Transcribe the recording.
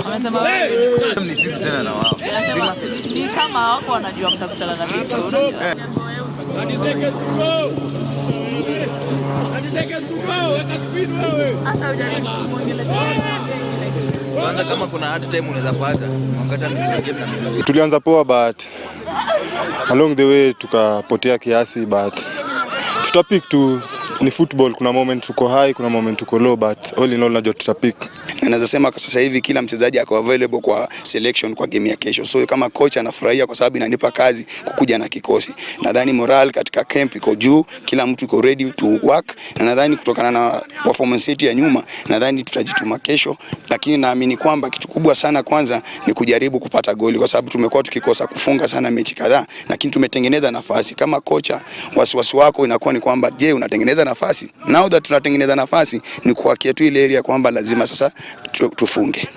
Wanasema wewe Ni sisi tena na wao. Anasema ni kama wako wanajua mtakutana na vitu, unajua. Hata hujaribu kumwongelea. Kwanza kama kuna hard time unaweza pata. Wakati amecheza game na mimi. Tulianza poa, but along the way tukapotea kiasi, but tutapick tu. Ni football, kuna moment tuko high, kuna moment tuko low, but all in all najua tutapick. Na naweza sema kwa sasa hivi kila mchezaji ako available kwa selection kwa game ya kesho. So kama kocha anafurahia kwa sababu inanipa kazi kukuja na kikosi. Nadhani morale katika camp iko juu, kila mtu iko ready to work, na nadhani kutokana na performance yetu ya nyuma, nadhani tutajituma kesho, lakini naamini kwamba kitu kubwa sana kwanza ni kujaribu kupata goli, kwa sababu tumekuwa tukikosa kufunga sana mechi kadhaa, lakini tumetengeneza nafasi. Kama kocha, wasiwasi wako inakuwa ni kwamba je, unatengeneza nafasi? Now that tunatengeneza nafasi, ni kuhakia tu ile area kwamba lazima sasa tufunge.